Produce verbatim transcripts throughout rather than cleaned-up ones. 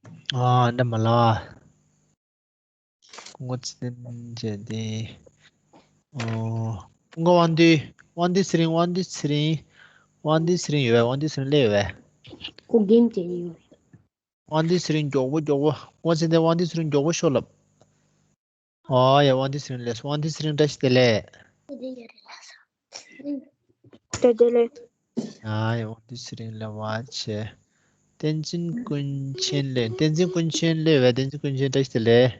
ཨ་འདྲ་མ་ལ། སྐུ་ངོ་ཚེ་བརྟན་བྱས་ཏེ། ཨོ། སྐུ་ངོ་དབང་འདུས། དབང་འདུས་ཚེ་རིང་། དབང་འདུས་ཚེ་རིང་། དབང་འདུས་ཚེ་རིང་ཡོད་པས། དབང་འདུས་ཚེ་རིང་སླེབས་ཡོད་པས། སྐུ་རྒན་བྱས་ནས་ཡོད། དབང་འདུས་ཚེ་རིང་མགྱོགས་པོ་མགྱོགས་པོ། སྐུ་ངོ་ཚེ་བརྟན། དབང་འདུས་ཚེ་རིང་མགྱོགས་པོ་ཤོག་ལབ། ཨོ་ཡ། དབང་འདུས་ཚེ་རིང་སླེབས་སོང་། དབང་འདུས་ཚེ་རིང་བཀྲ་ཤིས་བདེ་ལེགས། བཀྲ་ཤིས་བདེ་ལེགས། ཨ་ཡ། དབང་འདུས་ཚེ་རིང་སླེབས་པ་བྱས། བསྟན་འཛིན་ཀུན་མཁྱེན་སླེབས། བསྟན་འཛིན་ཀུན་མཁྱེན་སླེབས་པས། བསྟན་འཛིན་ཀུན་མཁྱེན་བཀྲ་ཤིས་བདེ་ལེགས།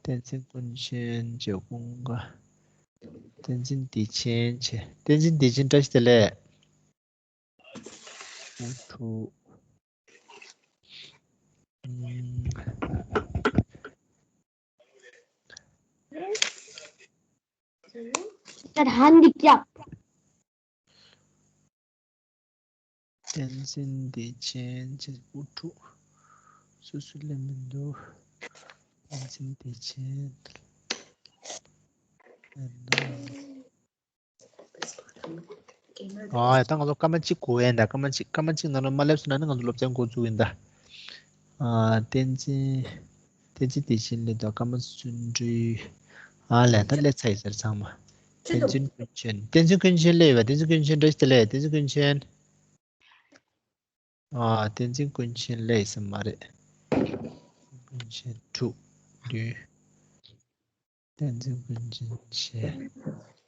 བསྟན་འཛིན་ཀུན་མཁྱེན་བྱས། ཀུན་དགའ། བསྟན་འཛིན་བདེ་ཆེན་བྱས། བསྟན་འཛིན་བདེ་ཆེན་བཀྲ་ཤིས་བདེ་ལེགས། ཨུ་ཐུ། ཨུམ། བསྟན་འཛིན་བདེ་ཆེན་བྱས། ཨུ་ཐུ། སུ་སུ་སླེབས་མི་འདུག་བསྟན་འཛིན་བདེ་ཆེན། ཨ་ད་ང་ཚོ་སྐར་མ་གཅིག་འགོར་ཡིན་ད། སྐར་མ་གཅིག་སྐར་མ་གཅིག་ནང་ལ་མ་སླེབས་སོང་ན་ནི་ང་ཚོ་སློབ་ཚན་འགོ་བཙུགས་ཡིན་ད། ཨ་བསྟན་འཛིན། བསྟན་འཛིན་བདེ་ཆེན་སླེབས་དང་། ཀརྨ་བརྩོན་འགྲུས། ཨ་ལས་ད་སླེབས་ཚར་ཡིན་ཟེར་ཚང་མ། བསྟན་འཛིན་ཀུན་མཁྱེན། བསྟན་འཛིན་ཀུན་མཁྱེན་སླེབས་ཡོད་པས། བསྟན་འཛིན་ཀུན་མཁྱེན་བཀྲ་ཤིས་བདེ་ལེགས། བསྟན་འཛིན་ཀུན་མཁྱེན། ཨ་བསྟན་འཛིན་ཀུན་མཁྱེན་སླེབས་ཡོད་ས་མ་རེད། ཀུན་མཁྱེན་དྲུག་བདུན། བསྟན་འཛིན་ཀུན་མཁྱེན་བྱས།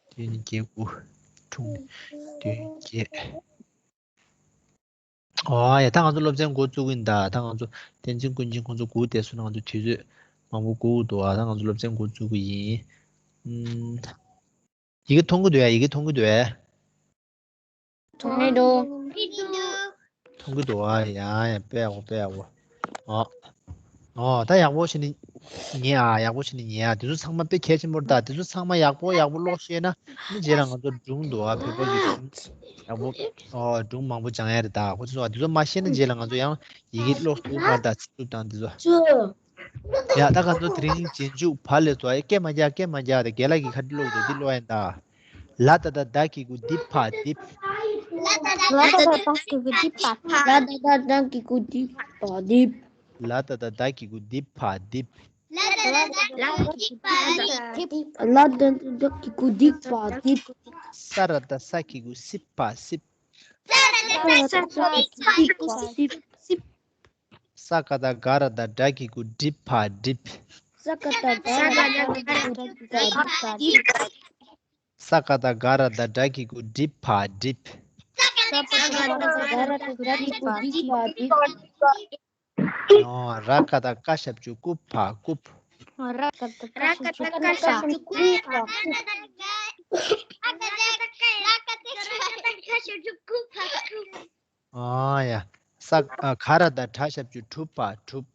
བདུན་བརྒྱད་དགུ། དྲུག་བདུན་བརྒྱད། ཨོ་ཡ། ད་ང་ཚོ་སློབ་ཚན་འགོ་བཙུགས་ཀྱི་ཡིན་ད། ད་ང་ཚོ་བསྟན་འཛིན་ཀུན་མཁྱེན་ཁོང་ཚོ་སྒུག་བསྡད་སོང་ན་ང་ཚོ་དུས་ཚོད་མང་པོ་འགོར་གྱི་འདུག་ཨ། ད་ང་ཚོ་སློབ་ཚན་འགོ་བཙུགས་ཀྱི་ཡིན། ཨུམ། ཡི་གེ་མཐོང་གི་འདུག་ཡ། ཡི་གེ་མཐོང་གི་འདུག་ཨ། མཐོང་གི་འདུག་མཐོང་གི་འདུག་ཨ། ཡ་ཡ། དཔེ་ཡག་པོ། དཔེ་ཡག་པོ། ཨོ། ཨོ་ད་ཡག་པོ་བྱས་ནས་ཉན་ཨ། ཡག་པོ་བྱས་ནས་ཉན་ཨ། དེ་ཚོ་ཚང་མ་དཔེ་གལ་ཆེན་པོ་རེད་ད། དེ་ཚོ་ཚང་མ་ཡག་པོ་ཡག་པོ་ཀློག་ཤེས་ན་ནི་རྗེས་ལ་ང་ཚོ་སྒྲུང་འདུག་ཨ། བོད་པ་གི་སྒྲུང་ཡག་པོ། ཨོ་སྒྲུང་མང་པོ་སྦྱང་ཡ་རེད་ད། ཁོ་ཚོ་ཨ་དེ་ཚོ་མ་ཤེས་ན་རྗེས་ལ་ང་ཚོ་ཡང་ཡི་གེ་ཀློག་ཐུབ་མ་རེད་ད། ཚིག་གྲུབ་དང་དེ་ཚོ། ཡ་ད་ང་ཚོ་དེ་རིང་རྗེས་འཇུག་བ་ལས་སོ། ཨེ་སྐད་མ་རྒྱག་སྐད་མ་རྒྱག་ད། རྒན་ལགས་ཀྱིས་ག་འདྲ་ཀློག་འདུག་འདི་ཀློག་ཡིན་ད། ལ་ད་ད་བདག་གི་གུ་དིབ་ཕ་དིབ། ལ་ད་ད་བདག་གི་གུ་དིབ་ཕ་དིབ། ལ་ད་ད་བདག་གི་གུ་དིབ་ཕ་དིབ། ལ་ད་ད་བདག་གི་གུ་དིབ་ཕ་དིབ། ལ་ད་ད་བདག་གི་གུ་དིབ་ཕ་དིབ། ལ་ད་ད་བདག་གི་གུ་དིབ་ཕ་དིབ། ས་ར་ད་ས་གི་གུ་སིབ་ཕ་སིབ། ས་ར་ད་ས་གི་གུ་སིབ་ཕ་སིབ། ས་ཀ་ད་ག་ར་ད་སྒྲ་གི་གུ་སྒྲིབ་ཕ་སྒྲིབ། ས་ཀ་ད་ག་ར་ད་སྒྲ་གི་གུ་སྒྲིབ་ཕ་སྒྲིབ། ས་ཀ་ད་ག་ར་ད་སྒྲ་གི་གུ་སྒྲིབ་ཕ་སྒྲིབ། ས་ཀ་ད་ག་ར་ད་སྒྲ་གི་གུ་སྒྲིབ་ཕ་སྒྲིབ། ཨོ། ར་ཀ་ད་ཀ་ཞབས་ཀྱུ་ཀུ་ཕ་ཀུབ། ར་ཀ་ད་ཀ་ཞབས་ཀྱུ་ཀུ་ཕ་ཀུབ། ཨ་ཡ། ས། ཨ། ག་ར་ད་གྲ་ཞབས་ཀྱུ་གྲུ་ཕ་གྲུབ།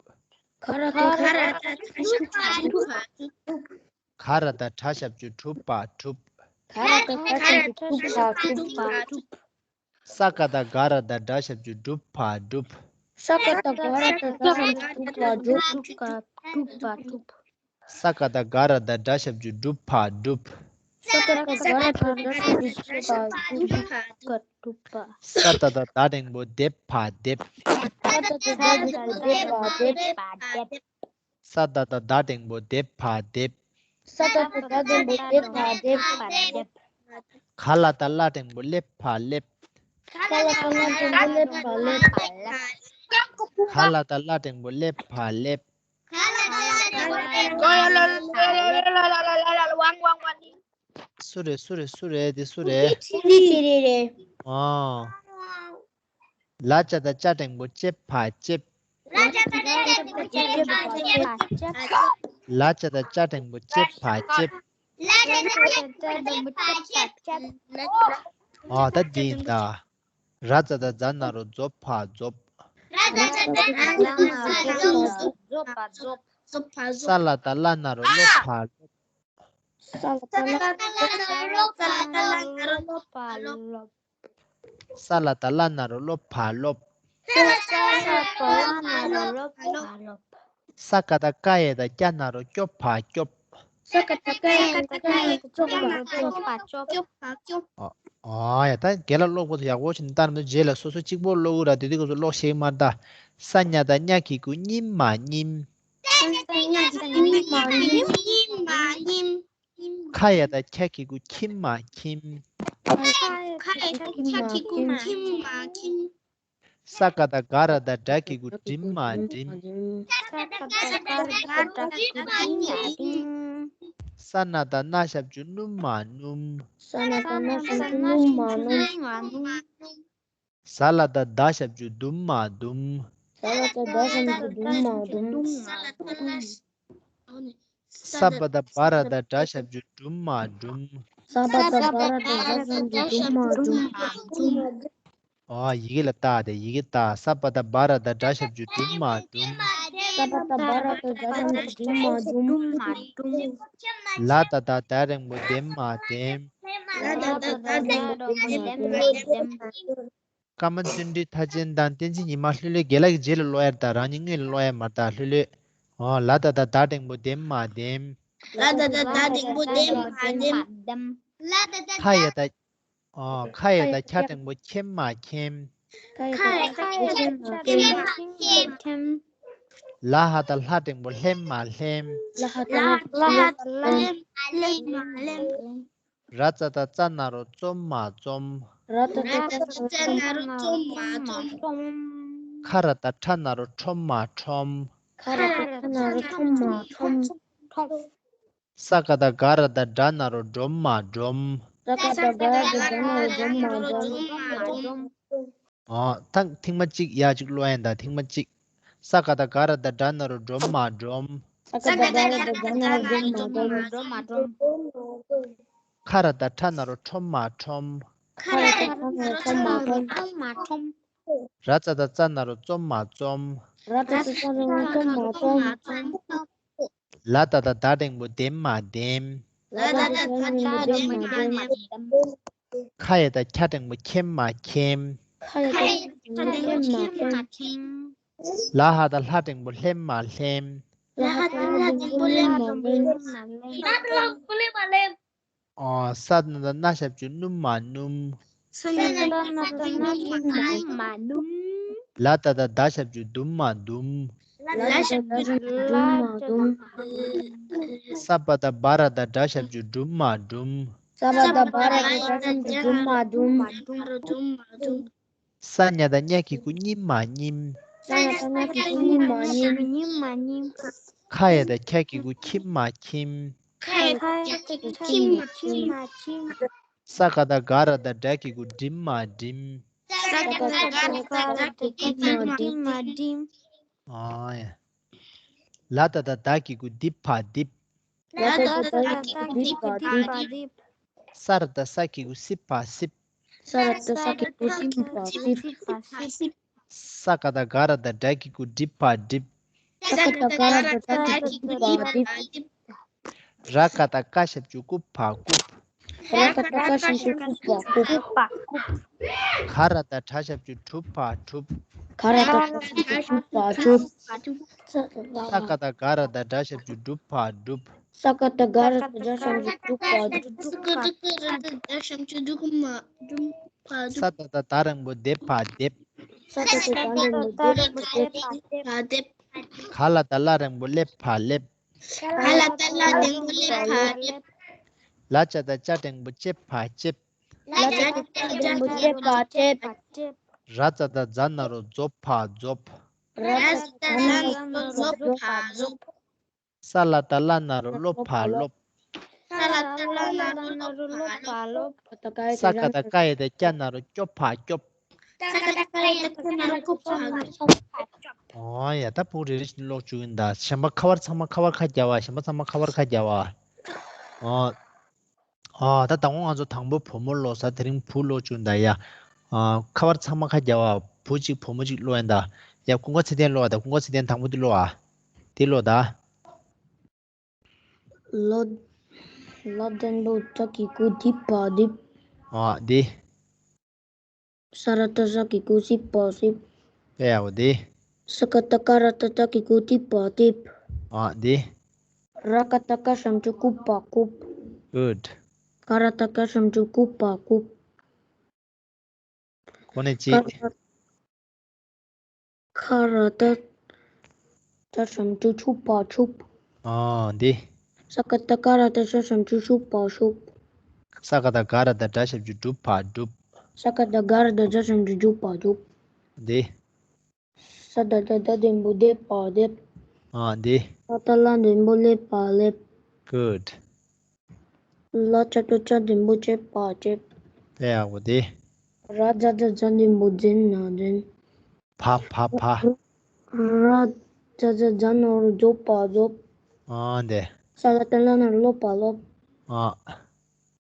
ག་ར་ད་གྲ་ཞབས་ཀྱུ་གྲུ་ཕ་གྲུབ། ག་ར་ད་གྲ་ཞབས་ཀྱུ་གྲུ་ཕ་གྲུབ། ག་ར་ད་གྲ་ཞབས་ཀྱུ་གྲུ་ཕ་གྲུབ། ས་ཀ་ད་ག་ར་ད་སྒྲ་ཞབས་ཀྱུ་སྒྲུབ་ཕ་སྒྲུབ། ས་ཀ་ད་ག་ར་ད་སྒྲ་ཞབས་ཀྱུ་སྒྲུབ་ཕ་སྒྲུབ། ས་ཀ་ད་ག་ར་ད་སྒྲ་ཞབས་ཀྱུ་སྒྲུབ་ཕ་སྒྲུབ། ས་ཀ་ད་ག་ར་ད་སྒྲ་ཞབས་ཀྱུ་སྒྲུབ་ཕ་སྒྲུབ་པ་སྒྲུབ་པ། ས་ད་ད་བཏགས་འགྲེང་བུ་འདེབས་ཕ་འདེབས། ས་ད་ད་བཏགས་འགྲེང་བུ་འདེབས་ཕ་འདེབས། ས་ད་ད་བཏགས་འགྲེང་བུ་འདེབས་ཕ་འདེབས། ས་ད་ད་བཏགས་འགྲེང་བུ་འདེབས་ཕ་འདེབས། ག་ལ་ད་སླ་འགྲེང་བུ་སླེབས་ཕ་སླེབས། ག་ལ་ད་སླ་འགྲེང་བུ་སླེབས་ཕ་སླེབས། ག་ལ་ད་སླ་འགྲེང་བུ་སླེབས་ཕ་སླེབས། སུ་རེད་སུ་རེད་སུ་རེད། འདི་སུ་རེད། འདི་རེད་རེད། ཨོ། ལ་ཅ་ད་ལྕ་འགྲེང་བུ་ལྕེབས་ཕ་ལྕེབས། ལ་ཅ་ད་ལྕ་འགྲེང་བུ་ལྕེབས་ཕ་ལྕེབས། ལ་ཅ་ད་ལྕ་འགྲེང་བུ་ལྕེབས་ཕ་ལྕེབས། ཨོ་ད་འདི་ཡིན་ད། ར་ཙ་ད་རྫ་ན་རོ་རྫོབ་ཕ་རྫོབ། ས་ལ་ད་སླ་ན་རོ་སློབ་ཕ་སློབ། ས་ལ་ད་སླ་ན་རོ་སློབ་ཕ་སློབ། ས་ལ་ད་སླ་ན་རོ་སློབ་ཕ་སློབ། ས་ལ་ད་སླ་ན་རོ་སློབ་ཕ་སློབ། ས་ཀ་ད་ཀ་ཡ་ད་སྐྱ་ན་རོ་སྐྱོབ་ཕ་སྐྱོབ། ས་ཀ་བཏགས་སྐ་ཡ་བཏགས་སྐྱ་ཡ་བཏགས་སྐྱོ་བ་སྐྱོབ་པ་སྐྱོབ། ཨ་ཡ་ད་རྒན་ལགས་ཀློག་པ་ཚོ་ཡག་པོ་བྱས་ནས་ལྟ་ར་མ་གཏོགས་རྗེས་ལ་སོ་སོ་གཅིག་པོ་ཀློག་གི་ར། དེ་དུས་སྐབས་སུ་ཀློག་ཤེས་ཀྱི་མ་རེད་ད། ས་ཉ་བཏགས་སྙ་གི་གུ་སྙིམ་མ་སྙིམ། ཁ་ཡ་བཏགས་ཁྱ་གི་གུ་ཁྱིམ་མ་ཁྱིམ། ས་ཀ་བཏགས་སྒ་ར་བཏགས་སྒྲ་གི་གུ་སྒྲིམ་མ་སྒྲིམ། ས་ན་བཏགས་སྣ་ཞབས་ཀྱུ་སྣུམ་མ་སྣུམ། ས་ལ་བཏགས་སྡ་ཞབས་ཀྱུ་སྡུམ་མ་སྡུམ། ས་ལ་བཏགས་སྡ་ཞབས་ཀྱུ་སྡུམ་མ་སྡུམ། ས་པ་བཏགས་སྦ་ར་བཏགས་སྦྲ་ཞབས་ཀྱུ་སྦྲུམ་མ་སྦྲུམ། ས་པ་བཏགས་སྦ་ར་བཏགས་སྦྲ་ཞབས་ཀྱུ་སྦྲུམ་མ་སྦྲུམ། ཨ། ཡི་གེ་ལ་བལྟ་སྟེ་ཡི་གེ་བལྟ། ས་པ་བཏགས་སྦ་ར་བཏགས་སྦྲ་ཞབས་ཀྱུ་སྦྲུམ་མ་སྦྲུམ། ས་པ་བཏགས་སྦ་ར་བཏགས་སྦྲ་ཞབས་ཀྱུ་སྦྲུམ་མ་སྦྲུམ། ལ་ད་བཏགས་ལྡ་འགྲེང་བུ་ལྡེམ་མ་ལྡེམ། ལ་ད་བཏགས་ལྡ་འགྲེང་བུ་ལྡེམ་མ་ལྡེམ། ཀརྨ་བརྩོན་འགྲུས་མཐའ་ཅན་དང་བསྟན་འཛིན་ཉི་མ་ལྷོད་ལྷོད། རྒན་ལགས་ཀྱི་རྗེས་ལ་ཀློག་ཡ་རེད་ད། རང་ཉིད་སྔོན་ལ་ཀློག་ཡ་མ་རེད་ད། ལྷོད་ལྷོད། ཨོ། ལ་ད་བཏགས་ལྡ་འགྲེང་བུ་ལྡེམ་མ་ལྡེམ། ལ་ད་བཏགས་ལྡ་འགྲེང་བུ་ལྡེམ་མ་ལྡེམ། ཁ་ཡ་བཏགས། ཨོ། ཁ་ཡ་བཏགས་ཁྱ་འགྲེང་བུ་ཁྱེམ་མ་ཁྱེམ། ཁ་ཡ་བཏགས་ཁྱ་འགྲེང་བུ་ཁྱེམ་མ་ཁྱེམ། ལ་ཧ་བཏགས་ལྷ་འགྲེང་བུ་ལྷེམ་མ་ལྷེམ། ལ་ཧ་བཏགས་ལྷ་འགྲེང་བུ་ལྷེམ་མ་ལྷེམ། ར་ཙ་བཏགས་རྩ་ན་རོ་རྩོམ་མ་རྩོམ། ར་ཙ་བཏགས་རྩ་ན་རོ་རྩོམ་མ་རྩོམ། ཁ་ར་བཏགས་ཁྲ་ན་རོ་ཁྲོམ་མ་ཁྲོམ། ཁ་ར་བཏགས་ཁྲ་ན་རོ་ཁྲོམ་མ་ཁྲོམ། ས་ཀ་བཏགས་སྒ་ར་བཏགས་སྒྲ་ན་རོ་སྒྲོམ་མ་སྒྲོམ། ས་ཀ་བཏགས་སྒ་ར་བཏགས་སྒྲ་ན་རོ་སྒྲོམ་མ་སྒྲོམ། ཨ། ཐེངས་ཐེངས་མ་གཅིག་ཡ་གཅིག་ཀློག་ཡ་ཡིན་ད། ཐེངས་མ་གཅིག་ས་ཀ་བཏགས་སྒ་ར་བཏགས་སྒྲ་ན་རོ་སྒྲོམ་མ་སྒྲོམ། ས་ཀ་བཏགས་སྒ་ར་བཏགས་སྒྲ་ན་རོ་སྒྲོམ་མ་སྒྲོམ། ཁ་ར་བཏགས་ཁྲ་ན་རོ་ཁྲོམ་མ་ཁྲོམ། ཁ་ར་བཏགས་ཁྲ་ན་རོ་ཁྲོམ་མ་ཁྲོམ། ར་ཙ་བཏགས་རྩ་ན་རོ་རྩོམ་མ་རྩོམ། ར་ཙ་བཏགས་རྩ་ན་རོ་རྩོམ་མ་རྩོམ། ལ་ད་བཏགས་ལྡ་འགྲེང་བུ་ལྡེམ་མ་ལྡེམ། ལ་ད་བཏགས་ལྡ་འགྲེང་བུ་ལྡེམ་མ་ལྡེམ། ཁ་ཡ་བཏགས་ཁྱ་འགྲེང་བུ་ཁྱེམ་མ་ཁྱེམ། ཁ་ཡ་བཏགས་ཁྱ་འགྲེང་བུ་ཁྱེམ་མ་ཁྱེམ། ལ་ཧ་བཏགས་ལྷ་འགྲེང་བུ་ལྷེམ་མ་ལྷེམ། ལ་ཧ་བཏགས་ལྷ་འགྲེང་བུ་ལྷེམ་མ་ལྷེམ། ཨོ། ས་ན་བཏགས་སྣ་ཞབས་ཀྱུ་སྣུམ་མ་སྣུམ། ས་ན་བཏགས་སྣ་ཞབས་ཀྱུ་སྣུམ་མ་སྣུམ། ལ་ད་བཏགས་ལྡ་ཞབས་ཀྱུ་ལྡུམ་མ་ལྡུམ། ལ་ད་བཏགས་ལྡ་ཞབས་ཀྱུ་ལྡུམ་མ་ལྡུམ། ས་པ་བཏགས་སྦ་ར་བཏགས་སྒྲ་ཞབས་ཀྱུ་སྒྲུམ་མ་སྒྲུམ། ས་པ་བཏགས་སྦ་ར་བཏགས་སྒྲ་ཞབས་ཀྱུ་སྒྲུམ་མ་སྒྲུམ། ས་ཉ་བཏགས་སྙ་གི་གུ་སྙིམ་མ་སྙིམ། ས་ཉ་བཏགས་སྙ་གི་གུ་སྙིམ་མ་སྙིམ། ཁ་ཡ་བཏགས་ཁྱ་གི་གུ་ཁྱིམ་མ་ཁྱིམ། ཁ་ཡ་བཏགས་ཁྱ་གི་གུ་ཁྱིམ་མ་ཁྱིམ། ས་ཀ་བཏགས་སྒ་ར་བཏགས་སྒྲ་གི་གུ་སྒྲིམ་མ་སྒྲིམ། ས་ཀ་བཏགས་སྒ་ར་བཏགས་སྒྲ་གི་གུ་སྒྲིམ་མ་སྒྲིམ། ཨ་ཡ། ལ་ད་བཏགས་ལྡ་གི་གུ་ལྡིབ་ཕ་ལྡིབ། ལ་ད་བཏགས་ལྡ་གི་གུ་ལྡིབ་ཕ་ལྡིབ། ས་ར་བཏགས་སྲ་གི་གུ་སྲིབ་ཕ་སྲིབ། ས་ར་བཏགས་སྲ་གི་གུ་སྲིབ་ཕ་སྲིབ། ས་ཀ་བཏགས་སྒ་ར་བཏགས་སྒྲ་གི་གུ་སྒྲིབ་ཕ་སྒྲིབ། ས་ཀ་བཏགས་སྒ་ར་བཏགས་སྒྲ་གི་གུ་སྒྲིབ་ཕ་སྒྲིབ། ར་ཀ་བཏགས་སྐ་ཞབས་ཀྱུ་སྐུ་ཕ་སྐུབ། ར་ཀ་བཏགས་སྐ་ཞབས་ཀྱུ་སྐུ་ཕ་སྐུབ། ག་ར་བཏགས་གྲ་ཞབས་ཀྱུ་གྲུབ་ཕ་གྲུབ། ག་ར་བཏགས་གྲ་ཞབས་ཀྱུ་གྲུབ་ཕ་གྲུབ། ས་ཀ་བཏགས་སྒ་ར་བཏགས་སྒྲ་ཞབས་ཀྱུ་སྒྲུབ་ཕ་སྒྲུབ། ས་ཀ་བཏགས་སྒ་ར་བཏགས་སྒྲ་ཞབས་ཀྱུ་སྒྲུབ་ཕ་སྒྲུབ། ས་ཀ་བཏགས་སྒ་ར་བཏགས་སྒྲ་ཞབས་ཀྱུ་སྒྲུབ་མ་སྒྲུབ་ཕ་སྒྲུབ། ས་ད་བཏགས་སྡ་འགྲེང་བུ་སྡེབ་ཕ་སྡེབ། ས་ད་བཏགས་སྡ་འགྲེང་བུ་སྡེབ་ཕ་སྡེབ། ག་ལ་བཏགས་སླ་འགྲེང་བུ་སླེབ་ཕ་སླེབ། ག་ལ་བཏགས་སླ་འགྲེང་བུ་སླེབ་ཕ་སླེབ། ལ་ཅ་བཏགས་ལྕ་འགྲེང་བུ་ལྕེབ་ཕ་ལྕེབ། ལ་ཅ་བཏགས་ལྕ་འགྲེང་བུ་ལྕེབ་ཕ་ལྕེབ། ར་ཙ་བཏགས་རྫ་ན་རོ་རྫོབ་ཕ་རྫོབ། ར་ཙ་བཏགས་རྫ་ན་རོ་རྫོབ་ཕ་རྫོབ། ས་ལ་བཏགས་སླ་ན་རོ་སློབ་ཕ་སློབ། ས་ལ་བཏགས་སླ་ན་རོ་སློབ་ཕ་སློབ། ས་ཀ་བཏགས་སྐ་ཡ་བཏགས་སྐྱ་ན་རོ་སྐྱོབ་ཕ་སྐྱོབ། ས་ཀ་བཏགས་སྐ་ཡ་བཏགས་སྐྱ་ན་རོ་སྐྱོབ་ཕ་སྐྱོབ། ཨོ་ཡ། ད་ཕྲུ་གུ་རེ་རེ་བཞིན་ཀློག་བཅུག་ཡིན་ད། གཞན་པ་ཁ་པར་ཚང་མ་ཁ་པར་ཁ་རྒྱག་པ། གཞན་པ་ཚང་མ་ཁ་པར་ཁ་རྒྱག་པ། ཨོ། ཨོ། ད་དང་པོ་ང་ཚོ་དང་པོ་བུ་མོ་ཀློག་ས། དེ་རིང་བུ་ཀློག་བཅུག་ཡིན་ད་ཡ། ཨ། ཁ་པར་ཚང་མ་ཁ་རྒྱག་པ། བུ་གཅིག་བུ་མོ་གཅིག་ཀློག་ཡིན་ད། ཡ། ཀུན་དགའ་ཚེ་བརྟན་ཀློག་ཨ་ད། ཀུན་དགའ་ཚེ་བརྟན་དང་པོ་དེ་ཀློག་ཨ། དེ་ཀློག་ད། ལ། ལ་འགྲེང་བུ་ལྕ་གི་གུ་ལྡི་ཕ་ལྡིབ། ཨ། དེ། ས་ར་བཏགས་སྲ་གི་གུ་སྲིད་ཕ་སྲིབ། ཨེ་ཡ། འོ་དེ། ས་ཀ་བཏགས་སྐ་ར་བཏགས་སྐྲ་གི་གུ་སྐྲིད་ཕ་སྐྲིབ། ཨ། དེ། ར་ཀ་བཏགས་རྐ་ཞབས་ཀྱུ་རྐུ་བ་རྐུབ། Good. ག་ར་བཏགས་རྐ་ཞབས་ཀྱུ་རྐུ་བ་རྐུབ། གོ་ནས་ཅི། ག་ར་ཁ་ར་བཏགས་ཁྲ་ཞབས་ཀྱུ་ཁྲུ་བ་ཁྲུབ། ཨ་འདི། ས་ཀ་བཏགས་སྐ་ར་བཏགས་སྲ་ཞབས་ཀྱུ་སྲུ་བ་སྲུབ། ས་ཀ་བཏགས་སྒ་ར་བཏགས་སྒྲ་ཞབས་ཀྱུ་སྒྲུ་བ་སྒྲུབ། ས་ཀ་བཏགས་སྒ་ར་བཏགས་སྒྲ་ཞབས་ཀྱུ་སྒྲུ་བ་སྒྲུབ། འདི། ས་ད་བཏགས་སྡ་འགྲེང་བུ་སྡེ་བ་སྡེབ། ཨ་འདི། ལ་ཏ་ལ་འགྲེང་བུ་སླེ་བ་སླེབ། Good. ལ་ཅ་བཏགས་ལྕ་འགྲེང་བུ་ལྕེ་བ་ལྕེབ། དཔེ་ཡག་པོ་འདི། ར་ཛ་བཏགས་ཛ་འགྲེང་བུ་ཛེ་ན་ཛེབ། བ་བ་བ། ར་ཛ་བཏགས་ཛ་ན་རོ་རྫོ་བ་རྫོབ། ཨ་འདི། ས་ལ་ཏ་ལ་ན་རོ་སློ་བ་སློབ། ཨ།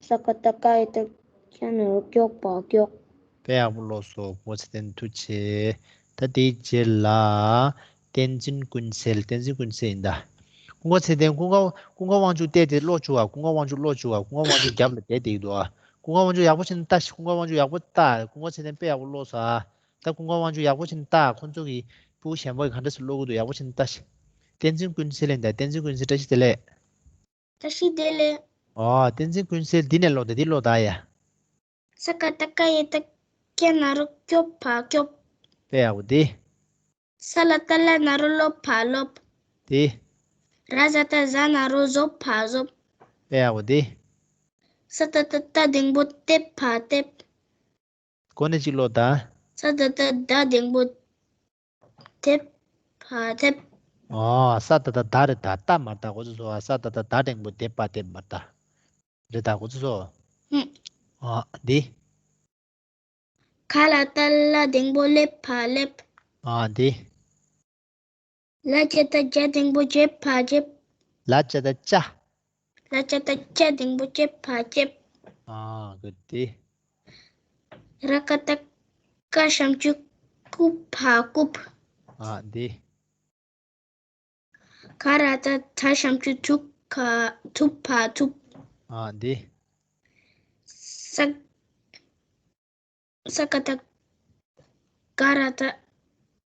ས་ཀ་བཏགས་སྐ་ཡ་བཏགས་སྐྱ་ན་རོ་སྐྱོག་པ་སྐྱོག། དཔེ་ཡག་པོ་ཀློག་སོང་། སྐུ་ངོ་ཚེ་བརྟན་ཐུགས་རྗེ་ཆེ། ད་དེའི་རྗེས་ལ། བསྟན་འཛིན་ཀུན་གསལ། བསྟན་འཛིན་ཀུན་གསལ་ཡིན་ད། སྐུ་ངོ་ཚེ་བརྟན། ཀུན་དགའ་ཀུན་དགའ་དབང་ཕྱུག་བལྟས་ཏེ་ཀློག་བཅུག་ཨ། ཀུན་དགའ་དབང་ཕྱུག་ཀློག་བཅུག་ཨ། ཀུན་དགའ་དབང་ཕྱུག་རྒྱབ་ལ་བསྡད་བསྡད་ཀྱི་འདུག་ཨ། ཀུན་དགའ་དབང་ཕྱུག་ཡག་པོ་བྱས་ནས་ལྟ་ཤིག་ཀུན་དགའ་དབང་ཕྱུག་ཡག་པོ་ལྟ། སྐུ་ངོ་ཚེ་བརྟན་དཔེ་ཡག་པོ་ཀློག་སོང་ཨ། ད་ཀུན་དགའ་དབང་ཕྱུག་ཡག་པོ་བྱས་ནས་ལྟ། ཁོ་ཚོ་གི་སྤུ་གུ་གཞན་པ་གི་ག་འདྲ་སེ་ཀློག་གི་འདུག་ཡག་པོ་བྱས་ནས་ལྟ་ཤིག་བསྟན་འཛིན་ཀུན་གསལ་ཡིན་ད། བསྟན་འཛིན་ཀུན་གསལ། བཀྲ་ཤིས་བདེ་ལེགས། བཀྲ་ཤིས་བདེ་ལེགས། ཨོ། བསྟན་འཛིན་ཀུན་གསལ་འདི་ནས་ཀློག་དང་། འདི་ཀློག་དང་ཡ། ས་ཀ་བཏགས་སྐ་ཡ་བཏགས་སྐྱ་ན་རོ་སྐྱོ་བ་སྐྱོབ། དཔེ་ཡག་པོ་འདི། ས་ལ་ཏ་ལ་ན་རོ་སློ་བ་སློབ། འདི། ར་ཛ་བཏགས་ཟ་ན་རོ་རྫོ་བ་རྫོབ། དཔེ་ཡག་པོ་འདི། ས་ད་བཏགས་སྡ་འགྲེང་བུ་སྡེ་བ་སྡེབ། གོ་ནས་ཅིག་ཀློག་དང་། ས་ད་བཏགས་སྡ་འགྲེང་བུ་སྡེ་བ་སྡེབ། ཨོ། ས་ད་བཏགས་སྡ་རེད་ད། སྟ་མ་རེད་ད། གོ་ཚོད་སོང་ཨ། ས་ད་བཏགས་སྡ་འགྲེང་བུ་སྡེ་བ་སྡེབ་མ་རེད་ད། རེད་ད། གོ་ཚོད་སོང་། ཧུམ། ཨོ། འདི། ག་ལ་ཏ་ལ་འགྲེང་བུ་སླེ་བ་སླེབ། ཨོ། འདི། ལ་ཇ་བཏགས་ལྗ་འགྲེང་བུ་ལྗེ་བ་ལྗེབ། ལ་ཇ་བཏགས་ལྕ། ལ་ཇ་བཏགས་ལྕ་འགྲེང་བུ་ལྕེ་བ་ལྕེབ། ཨོ། གོ་འདི། ར་ཀ་བཏགས་རྐ་ཞབས་ཀྱུ་རྐུ་བ་རྐུབ། ཨོ། འདི། ག་ར་བཏགས་གྲ་ཞབས་ཀྱུ་གྲུ་ག་གྲུ་བ་གྲུབ། ཨོ། འདི། ས་ས་ཀ་བཏགས་སྒ་ར་བཏགས་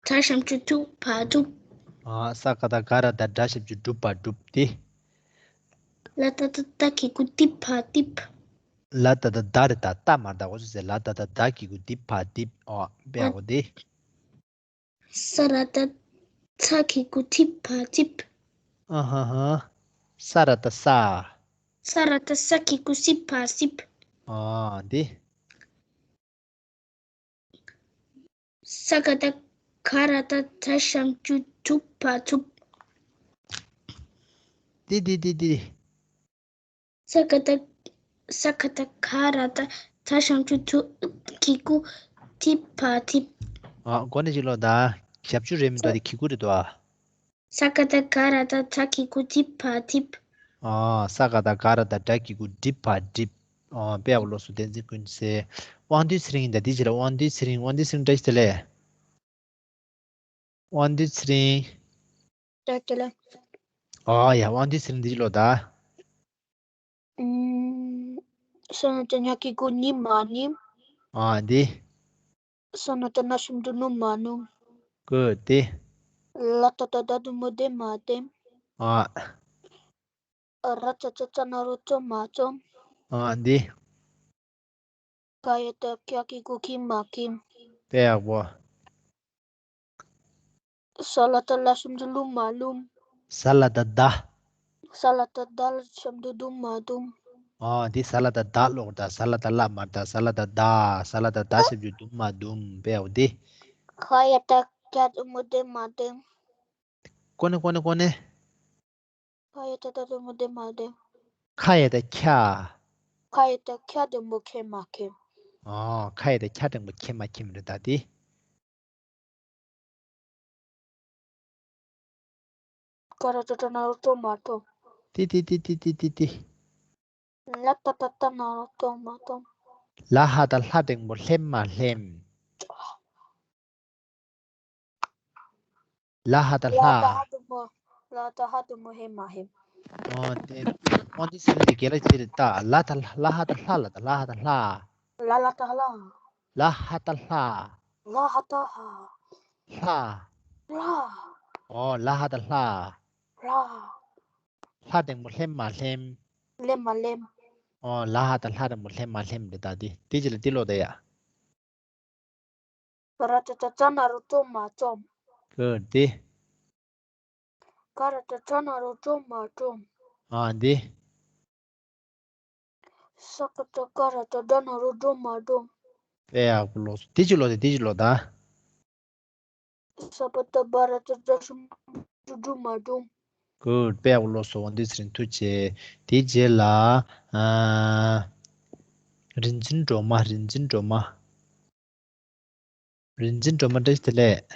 སྒྲ་ཞབས་ཀྱུ་སྒྲུ་བ་སྒྲུབ། ཨ། ས་ཀ་བཏགས་སྒ་ར་བཏགས་སྒྲ་ཞབས་ཀྱུ་སྒྲུ་བ་སྒྲུབ་སྟེ། ལ་ཏ་བཏགས་ལྡ་གི་གུ་ལྡི་བ་ལྡིབ། ལ་ཏ་བཏགས་ལྡ་རེད་ད། ཏ་མ་རེད་ད། འོ་ཙི་ཙི། ལ་ཏ་བཏགས་ལྡ་གི་གུ་ལྡི་བ་ལྡིབ། ཨོ། དཔེ་ཡག་པོ་འདི། ས་ར་བཏགས་སྲ་གི་གུ་སྲིད་བ་སྲིབ། ཨ་ཧ་ཧ། ས་ར་བཏགས་སྲ། ས་ར་བཏགས་སྲ་གི་གུ་སྲིད་བ་སྲིབ། ཨ། འདི། ས་ཀ་བཏགས་སྒ་ར་བཏགས་སྒྲ་ཞབས་ཀྱུ་སྒྲུ་བ་སྒྲུབ། འདི་འདི་འདི་འདི། ས་ཀ་བཏགས་ས་ཀ་བཏགས་སྒ་ར་བཏགས་སྒྲ་ཞབས་ཀྱུ་སྒྲུ་གི་གུ་སྒྲིབ་བ་སྒྲིབ། ཨ། གོ་ནས་ཅིག་ཀློག་དང་། ཞབས་ཀྱུ་རེད་མི་འདུག་ཨ། དེ་གི་གུ་རེད་འདུག་ཨ། ས་ཀ་བཏགས་སྒ་ར་བཏགས་སྒྲ་གི་གུ་སྒྲིབ་བ་སྒྲིབ། ཨ། ས་ཀ་བཏགས་སྒ་ར་བཏགས་སྒྲ་གི་གུ་སྒྲིབ་བ་སྒྲིབ། ཨ། དཔེ་ཡག་པོ་ཀློག་སོང་། བསྟན་འཛིན་ཀུན་གསལ། དབང་འདུས་ཚེ་རིང་ཡིན་ད། དེའི་རྗེས་ལ་དབང་འདུས་ཚེ་རིང་། དབང་འདུས་ཚེ་རིང་བཀྲ་ཤིས་བདེ་ལེགས། དབང་འདུས་ཚེ་རིང་། བཀྲ་ཤིས་བདེ་ལེགས། ཨ་ཡ། དབང་འདུས་ཚེ་རིང་འདི་ཅིག་ཀློག་དང་། ཨུམ། ས་ན་བཏགས་སྙ་གི་གུ་སྙི་མ་སྙིབ། ཨ། འདི། ས་ན་བཏགས་སྣ་ཞབས་ཀྱུ་སྣུ་མ་སྣུམ། ཀོ་དེ། ལ་ཏ་བཏགས་ལྡ་འགྲེང་བུ་ལྡེ་མ་ལྡེམ། ཨ། ར་ཙ་ཙ་རྩ་ན་རོ་རྩོ་མ་རྩོམ། ཨ། འདི། ག་ཡ་བཏགས་གྱ་གི་གུ་གྱི་མ་གྱིམ། དཔེ་ཡག་པོ། ས་ལ་བཏགས་སླ་ཞབས་ཀྱུ་སླུ་མ་སླུམ། ས་ལ་བཏགས་སླ། ས་ལ་བཏགས་སླ་ཞབས་ཀྱུ་སླུ་མ་སླུམ། ཨ། འདི་ས་ལ་བཏགས་སླ་ཀློག་དང་། ས་ལ་བཏགས་སླ་མ་རེད་ད། ས་ལ་བཏགས་སླ། ས་ལ་བཏགས་སླ་ཞབས་ཀྱུ་སླུ་མ་སླུམ། དཔེ་ཡག་པོ་འདི། ག་ཡ་བཏགས་གྱ་འགྲེང་བུ་གྱེ་མ་གྱེམ། ཀོ་ནེ་ཀོ་ནེ་ཀོ་ནེ། ཁ་ཡ་བཏགས་ཁྱ་འགྲེང་བུ་ཁྱེ་མ་ཁྱེམ། ཁ་ཡ་བཏགས་ཁྱ། ཁ་ཡ་བཏགས་ཁྱ་འགྲེང་བུ་ཁྱེ་མ་ཁྱེམ། ཨོ། ཁ་ཡ་བཏགས་ཁྱ་འགྲེང་བུ་ཁྱེ་མ་ཁྱེམ་རེད་ད་དེ། ཀ་ར་བཏགས་ཀྲ་ན་རོ་ཀྲོ་མ་ཀྲོམ། ཏི་ཏི་ཏི། ལ་ཏ་བཏགས་ལྟ་ན་རོ་ལྟོ་མ་ལྟོམ། ལ་ཧ་བཏགས་ལྷ་འགྲེང་བུ་ལྷེམ་མ་ལྷེམ། ལ་ཧ་བཏགས་ལྷ། ལ་ཏ་ཧ་འགྲེང་བུ། ལ་ཏ་ཧ་འགྲེང་བུ་ཧེ་མ་ཧེམ། ཨོ་དེ། ཨོ་དེ་ཚེ་རིང་དེ་རྒན་ལགས་ཅི་རེད་ད། ལ་ཏ་ལ་ཧ་བཏགས་ལྷ་ལ་ད། ལ་ཧ་བཏགས་ལྷ། ལ་ལ་ཏ་ལ། ལ་ཧ་བཏགས་ལྷ། ལ་ཧ་བཏགས་ལྷ། ལྷ། ལྷ། ཨོ་ལ་ཧ་བཏགས་ལྷ། ལྷ། ལྷ་འགྲེང་བུ་ལྷེམ་མ་ལྷེམ། ལྷེམ་མ་ལྷེམ། ཨོ་ལ་ཧ་ད་ལྷ་འགྲེང་བུ་ལྷེམ་མ་ལྷེམ་རེད་ད་དེ། དེ་ཅི་ལ་དེ་ལོ་ད་ཡ། ག་ར་ཏ་ཏ་ཙ་ན་རོ་ཙོ་མ་ཙོམ། གོ་དེ། ག་ར་ཏ་ཙ་ན་རོ་ཙོ་མ་ཙོམ། ཨ་འདི། ས་ཀ་ཏ་ག་ར་ཏ་ཌ་ན་རོ་ཌོ་མ་ཌོམ། དཔེ་ཡག་པོ་ལོ་སོ། དེ་ཅི་ལོ་དེ་དེ་ཅི་ལོ་ད། ས་པ་ཏ་བ་ར་ཏ་ཌ་ཤུ་ཌུ་མ་ཌུམ། གོ་དཔེ་ཡག་པོ་ལོ་སོ། འོ་འདི་ཚེ་རིང་ཐུགས་རྗེ་ཆེ། དེའི་རྗེས་ལ། ཨ། རིན་ཆེན་སྒྲོལ་མ། རིན་ཆེན་སྒྲོལ་མ། རིན་ཆེན་སྒྲོལ་མ་བཀྲ་ཤིས་བདེ་ལེགས།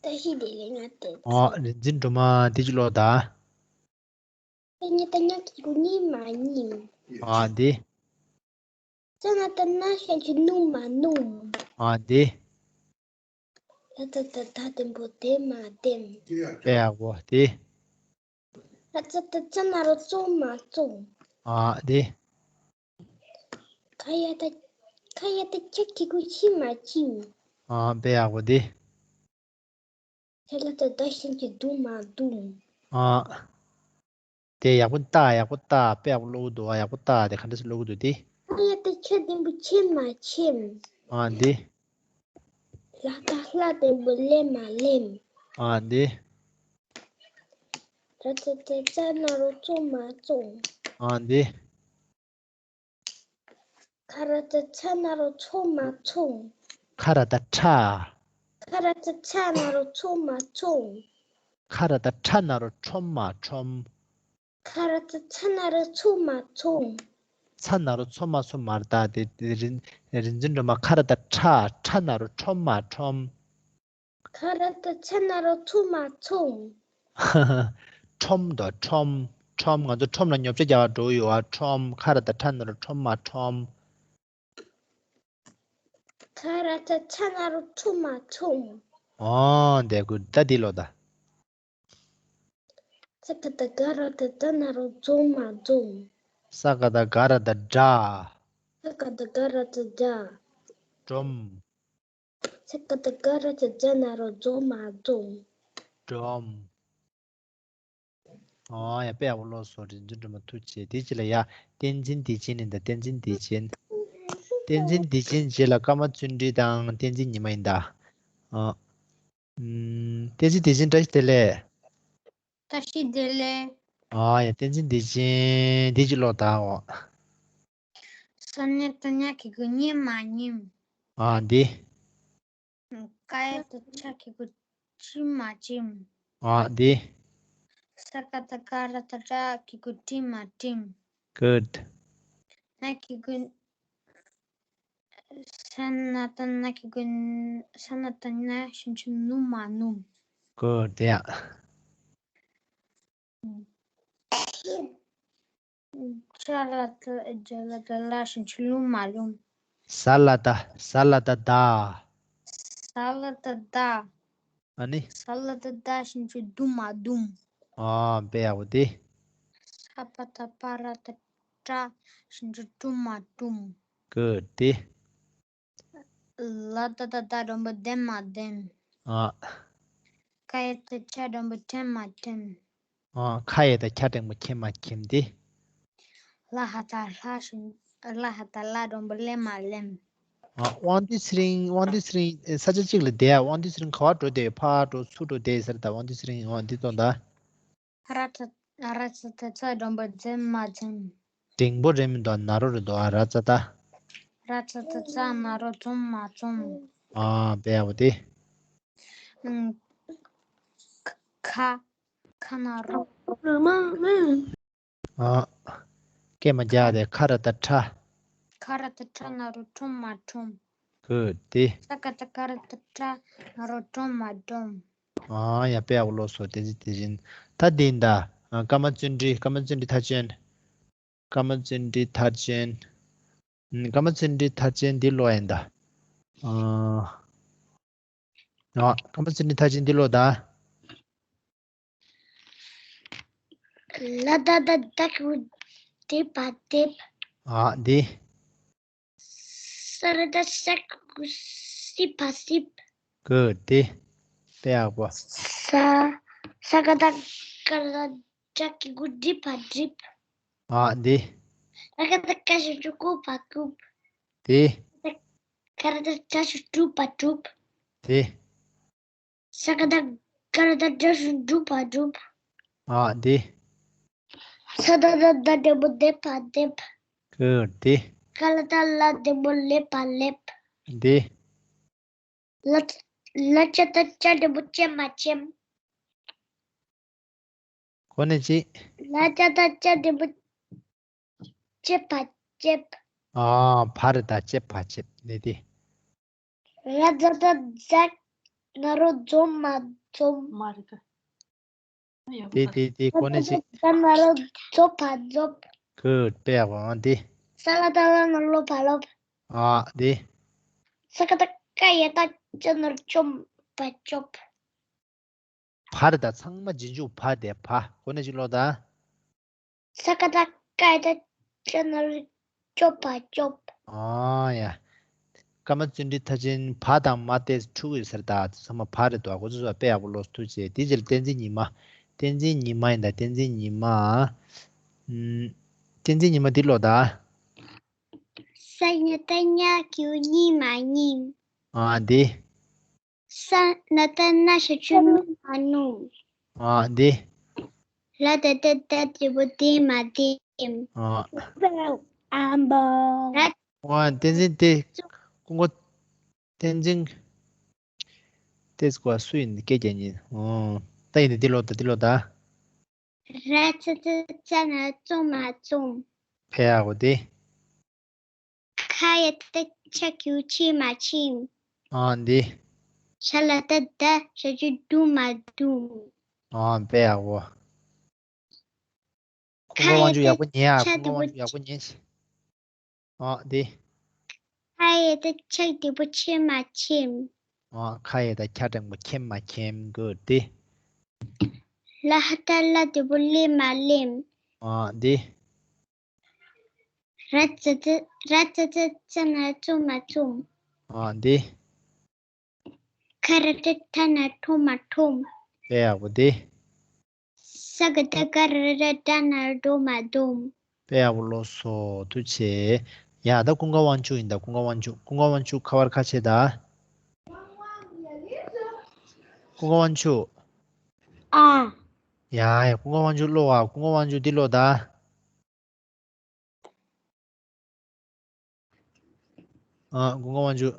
བཀྲ་ཤིས་བདེ་ལེགས། ང་དེ། ཨོ་རིན་ཆེན་སྒྲོལ་མ་དེ་ཅི་ལོ་ད། ཏ་ཉ་ཏ་ཉ་གི་གུ་ཉི་མ་ཉིམ། ཨ་འདི། ཙ་ན་ཏ་ན་ཤ་ཆུ་ནུ་མ་ནུམ། ཨ་འདི། ལ་ད་ད་ད་འགྲེང་བུ་དེ་མ་དེམ། དཔེ་ཡག་པོ་དེ། ལ་ཙ་ད་ཙ་ན་རོ་ཙོ་མ་ཙོམ། ཨ་འདི། ཁ་ཡ་ད་ཁ་ཡ་ད་ཁྱ་གི་གུ་ཁྱི་མ་ཁྱིམ། ཨ་དཔེ་ཡག་པོ་དེ། ཆ་ལ་ད་ད་ཤིན་གྱི་དུ་མ་དུམ། ཨ། དེ་ཡག་པོ་ལྟ། ཡག་པོ་ལྟ། དཔེ་ཡག་པོ་ཀློག་གི་འདུག་ཨ་ཡག་པོ་ལྟ། དེ་ག་འདྲ་སེ་ཀློག་གི་འདུག་དེ། ཨ་ཡ་ཏི་ཆ་འགྲེང་བུ་ཆེ་མ་ཆེམ། ཨ་འདི། ལ་ད་ལྷ་འགྲེང་བུ་ལེ་མ་ལེམ། ཨ་འདི། ར་ཙ་ཙ་ཙ་ན་རོ་ཙོ་མ་ཙོམ། ཨ་འདི། ཁ་ར་ཏ་ཚ་ན་རོ་ཚོ་མ་ཚོམ། ཁ་ར་ཏ་ཁྲ། ཁ་ར་ཏ་ཚ་ན་རོ་ཚོ་མ་ཚོམ། ཁ་ར་ཏ་ཁྲ་ན་རོ་ཁྲོམ་མ་ཁྲོམ། ཁ་ར་ཏ་ཚ་ན་རོ་ཚོ་མ་ཚོམ། ཚ་ན་རོ་ཚོ་མ་ཚོམ་མ་རེད་ད། དེ་དེ་རིན་རིན་ཆེན་སྒྲོལ་མ་ཁ་ར་ཏ་ཁྲ། ཁྲ་ན་རོ་ཁྲོམ་མ་ཁྲོམ། ཁ་ར་ཏ་ཚ་ན་རོ་ཚོ་མ་ཚོམ། ཁྲོམ་དང་ཁྲོམ། ཁྲོམ། ང་ཚོ་ཁྲོམ་ལ་ཉོ་ཆ་རྒྱག་པར་འགྲོ་གི་ཡོད་ཨ། ཁྲོམ། ཁ་ར་ཏ་ཁྲ་ན་རོ་ཁྲོམ་མ་ཁྲོམ། ཁ་ར་ཏ་ཚ་ན་རོ་ཚོ་མ་ཚོམ། ཨོ་འདི་གུ་ད་འདི་ལོ་ད། ས་ཀ་ཏ་ག་ར་ཏ་ཛ་ན་རོ་ཛོ་མ་ཛོམ། ས་ཀ་ཏ་ག་ར་ཏ་སྒྲ། ས་ཀ་ཏ་ག་ར་ཏ་སྒྲ། སྒྲོམ། ས་ཀ་ཏ་ག་ར་ཏ་ཛ་ན་རོ་ཛོ་མ་ཛོམ། སྒྲོམ། ཨོ་ཡ་དཔེ་ཡག་པོ་ཀློག་སོང་། རིན་ཆེན་སྒྲོལ་མ་ཐུགས་རྗེ་ཆེ། དེ་རྗེས་ལ་ཡ་བསྟན་འཛིན་བདེ་ཆེན་ཡིན་ད། བསྟན་འཛིན་བདེ་ཆེན། བསྟན་འཛིན་བདེ་ཆེན་རྗེས་ལ་ཀརྨ་བརྩོན་འགྲུས་དང་བསྟན་འཛིན་ཉི་མ་ཡིན་ད། ཨ། ཨམ། བསྟན་འཛིན་བདེ་ཆེན་བཀྲ་ཤིས་བདེ་ལེགས། བཀྲ་ཤིས་བདེ་ལེགས། ཨ་ཡ་བསྟན་འཛིན་བདེ་ཆེན་འདི་ཅི་ཀློག་དང་འོ། ས་ཉ་ཏ་ཉ་གི་གུ་སྙེ་མ་སྙེམ། ཨ་འདི། ཀ་ཡ་ཏ་ཆ་གི་གུ་ཅི་མ་ཅིམ། ཨ་འདི། ས་ཀ་ཏ་ག་ར་ཏ་སྒྲ་གི་གུ་ཏྲི་མ་ཏྲིམ། Good. ན་གི་གུ་ས་ན་ཏ་ན་གི་གུ་ས་ན་ཏ་ན་ཞབས་ཀྱུ་ནུ་མ་ནུམ། Good. Yeah. ཇ་ལ་ཏ་ཇ་ལ་ཏ་ལ་ཞབས་ཀྱུ་ལུ་མ་ལུམ། ས་ལ་ཏ། ས་ལ་ཏ་ཟླ། ས་ལ་ཏ་ཟླ། ཨ་ནི། ས་ལ་ཏ་ཟླ་ཞབས་ཀྱུ་དུ་མ་དུམ། ཨ་དཔེ་ཡག་པོ་དེ། ས་པ་ཏ་པ་ར་ཏ་སྒྲ་ཞབས་ཀྱུ་སྒྲུ་མ་སྒྲུམ། Good. དེ། ལ་ད་ད་ད་འགྲེང་བུ་ལྡེ་མ་ལྡེམ། ཨ། ཀ་ཡ་ཏ་ཁྱ་འགྲེང་བུ་ཁྱེ་མ་ཁྱེམ། ཨ། ཁ་ཡ་ཏ་ཁྱ་འགྲེང་བུ་ཁྱེ་མ་ཁྱེམ་སྟེ། ལ་ཧ་ད་ལྷ་ཞབས་ལ་ཧ་ད་ལ་འགྲེང་བུ་ལེ་མ་ལེམ། ཨ། དབང་འདུས་ཚེ་རིང་། དབང་འདུས་ཚེ་རིང་ས་ཆ་གཅིག་ལ་བསྡད་ཡ། དབང་འདུས་ཚེ་རིང་ག་པར་འགྲོ་བསྡད་ཡོད། ཕར་འགྲོ་ཚུར་འགྲོ་བསྡད་ཡོད་ཟེར་ད། དབང་འདུས་ཚེ་རིང་འོ་འདི་ཙོག་ད། ར་ཙ་ར་ཙ་ཏ་ཙ་འགྲེང་བུ་ལྡེ་མ་ལྡེམ། འགྲེང་བུ་རེད་མི་འདུག་ན་རོ་རེད་འདུག་ཨ་ར་ཙ་ཏ། ར་ཙ་ཏ་ཙ་ན་རོ་ལྡོ་མ་ལྡོམ། ཨ་དཔེ་ཡག་པོ་དེ། ཁ་ཁ་ན་རོ། ཨ། སྐད་མ་རྒྱག་དེ། ཁ་ར་ཏ་ཁྲ། ཁ་ར་ཏ་ཁྲ་ན་རོ་ཁྲོམ་མ་ཁྲོམ། Good. དེ། ས་ཀ་ཏ་ཀ་ར་ཏ་ཁྲ་ན་རོ་ཁྲོམ་མ་ཁྲོམ། ཨ་ཡ་དཔེ་ཡག་པོ་ཀློག་སོང་། བསྟན་འཛིན་བདེ་ཆེན། ད་འདི་ཡིན་ད། ཀརྨ་བརྩོན་འགྲུས། ཀརྨ་བརྩོན་འགྲུས་མཐར་ཕྱིན། ཀརྨ་བརྩོན་འགྲུས་མཐར་ཕྱིན། ཀརྨ་བརྩོན་འགྲུས་མཐར་ཕྱིན་འདི་ཀློག་ཡིན་ད། ཨ། ཨ། ཀརྨ་བརྩོན་འགྲུས་མཐར་ཕྱིན་འདི་ཀློག་ད། ལ་ད་ད་ད་གི་གུ་དེ་བ་དེབ། ཨ་འདི། ས་ར་ད་ས་གི་གུ་སི་བ་སིབ། Good. དེ་དཔེ་ཡག་པོ། ས་ས་ཀ་ད་ཀ་ར་ད་ ཀྲ་གི་གུ་གྲི་བ་གྲིབ། ཨ་འདི། ར་ག་བཏགས་རྐ་ཞབས་ཀྱུ་རྐུ་བ་རྐུབ། འདི། ག་ར་བཏགས་གྲ་ཞབས་ཀྱུ་གྲུ་བ་གྲུབ། འདི། ས་ག་བཏགས་སྒ་ར་བཏགས་སྒྲ་ཞབས་ཀྱུ་སྒྲུ་བ་སྒྲུབ། ཨ་འདི། ས་ད་བཏགས་སྡ་འགྲེང་བུ་སྡེ་བ་སྡེབ། གུཌ། འདི། ཀ་ལ་བཏགས་ཀླ་འགྲེང་བུ་ཀླེ་བ་ཀླེབ། འདི། ལ་ལ་ཅ་བཏགས་ལྕ་འགྲེང་བུ་ལྕེབ་མ་ལྕེམ། གོ་ནས་ཅི། ལ་ཅ་བཏགས་ལྕ་འགྲེང་བུ་ལྕེབ་བ་ལྕེབ། ཨ་བ་ར་བཏགས་ལྕེབ་བ་ལྕེབ། འདི་འདི། ར་ཛ་བཏགས་རྫ་ན་རོ་རྫོ་མ་རྫོམ། མ་རེད་ད། དེ་དེ་དེ་གོ་ནས་ཅི། ད་ན་རོ་རྫོ་བ་རྫོབ། གུཌ། དཔེ་ཡག་པོ། ཨང་དེ། ས་ལ་བཏགས་སླ་ན་སློ་བ་སློབ། ཨ་དེ། ས་ཀ་བཏགས་སྐ་ཡ་བཏགས་སྐྱ་ན་རོ་སྐྱོ་མ་སྐྱོབ། བ་རེད་ད། ཚང་མ་རྗེས་འཇུག་བ་དེ་བ། གོ་ནས་ཅི་ཀློག་ད། ས་ཀ་བཏགས་སྐ་ཡ་བཏགས་སྐྱ་ན་རོ་སྐྱོ་བ་སྐྱོབ། ཨ་ཡ། ཀརྨ་བརྩོན་འགྲུས་མཐར་ཕྱིན་བ་དང་མ་དེ་འཁྲུག་ཡོད་ཟེར་ད། ཚང་མ་བ་རེད་འདུག་ཨ་ཁོ་ཚོ་ཚོ་དཔེ་ཡག་པོ་ཀློག་ཐུགས་རྗེ་ཆེ། དེ་རྗེས་ལ་བསྟན་འཛིན་ཉི་མ། བསྟན་འཛིན་ཉི་མ་ཡིན་ད། བསྟན་འཛིན་ཉི་མ། ཨམ། བསྟན་འཛིན་ཉི་མ་འདི་ཀློག་ད། ས་ཉ་བཏགས་སྙ་གི་གུ་སྙི་མ་སྙིམ། ཨ་འདི། ས་ན་བཏགས་སྣ་ཞབས་ཀྱུ་སྣུ་མ་སྣུམ། ཨ་འདི། ལ་ད་བཏགས་ལྡ་འགྲེང་བུ་ལྡེ་མ་ལྡེམ། ཨ། ཨམ་བོ། ར། ཨ་བསྟན་འཛིན་དེ་ཀུན་མཁྱེན། བསྟན་འཛིན། དེ་སྐོར་སུ་ཡིན། སྐད་རྒྱག་མཁན། ཨོ། ད་ཡིན་ནི་འདི་ཀློག་ད། འདི་ཀློག་ད། ར་ཙ་ཙ་ཙ་ན་རོ་ཙོ་མ་ཙོམ། དཔེ་ཡག་པོ་དེ། ཁ་ཡ་བཏགས་ཁྱ་གི་གུ་ཁྱེ་མ་ཁྱེམ། ཨ་འདི། ཤ་ལ་བཏགས་ཤྡ་ཞབས་ཀྱུ་ཤྡུ་མ་ཤྡུམ། ཨ་དཔེ་ཡག་པོ། ཀུན་དགའ་དབང་ཕྱུག་ཡག་པོ་ཉན་ཨ། ཀུན་དགའ་དབང་ཕྱུག་ཡག་པོ་ཉན་ཞིག་ཨ་འདི། ཁ་ཡ་བཏགས་ཁྱ་འགྲེང་བུ་ཁྱེ་མ་ཁྱེམ། ཨ་ཁ་ཡ་བཏགས་ཁྱ་འགྲེང་བུ་ཁྱེམ་མ་ཁྱེམ། གུཌ། འདི། ལ་ཧ་བཏགས་ལྷ་འགྲེང་བུ་ལྷེ་མ་ལྷེམ། ཨ་འདི། ར་ཙ་ཙ་ར་ཙ་ཙ་ཙ་ན་རོ་ཙོ་མ་ཙོམ། ཨ་འདི། ཁ་ར་བཏགས་ཁྲ་ན་རོ་ཁྲོ་མ་ཁྲོམ། དཔེ་ཡག་པོ་འདི། ས་ག་བཏགས་སྒ་ར་བཏགས་སྒྲ་ན་རོ་སྒྲོ་མ་སྒྲོམ། དཔེ་ཡག་པོ་ཀློག་སོང་། ཐུགས་རྗེ་ཆེ། ཡ་ད་ཀུན་དགའ་དབང་ཕྱུག་ཡིན་ད། ཀུན་དགའ་དབང་ཕྱུག་ཀུན་དགའ་དབང་ཕྱུག་ཁ་པར་ཁ་ཕྱེ་ད། ཀུན་དགའ་དབང་ཕྱུག་ཨ། ཡ་ཡ་ཀུན་དགའ་དབང་ཕྱུག་ཀློག་ཨ། ཀུན་དགའ་དབང་ཕྱུག་འདི་ཀློག་ད། ཨ། ཀུན་དགའ་དབང་ཕྱུག་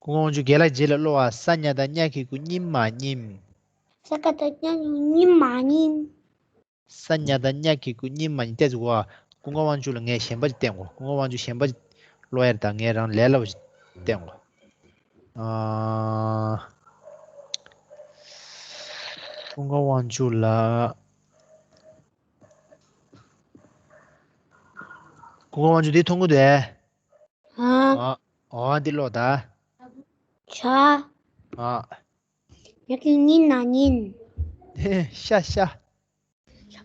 ཀུན་དགའ་དབང་ཕྱུག་རྒན་ལགས་རྗེས་ལ་ཀློག་ཨ། ས་ཉ་བཏགས་སྙ་གི་གུ་སྙིམ་མ་སྙིམ། ས་ཀ་བཏགས་སྙ་གི་གུ་སྙིམ་མ་སྙིམ། ས་ཉ་བཏགས་སྙ་གི་གུ་སྙིམ་མ་སྙིམ། ཏོག་ཙམ་གོ་ཨ། ཀུན་དགའ་དབང་ཕྱུག་ལ་ངས་གཞན་པ་ཅིག་བསྟན་གོ། ཀུན་དགའ་དབང་ཕྱུག་གཞན་པ་ཅིག་ཀློག་ཡ་རེད་ད། ངས་རང་ལས་སླ་པོ་ཞིག་བསྟན་གོ། ཨ། ཀུན་དགའ་དབང་ཕྱུག་ལ། ཀུན་དགའ་དབང་ཕྱུག་འདི་མཐོང་གི་འདུག་ཨེ། ཨ། ཨ། ཨ་འདི་ཀློག་ད། ཆ། ཨ། ཉ་གི་གུ་ཉི་ན་ཉིན། ཤ་ཤ།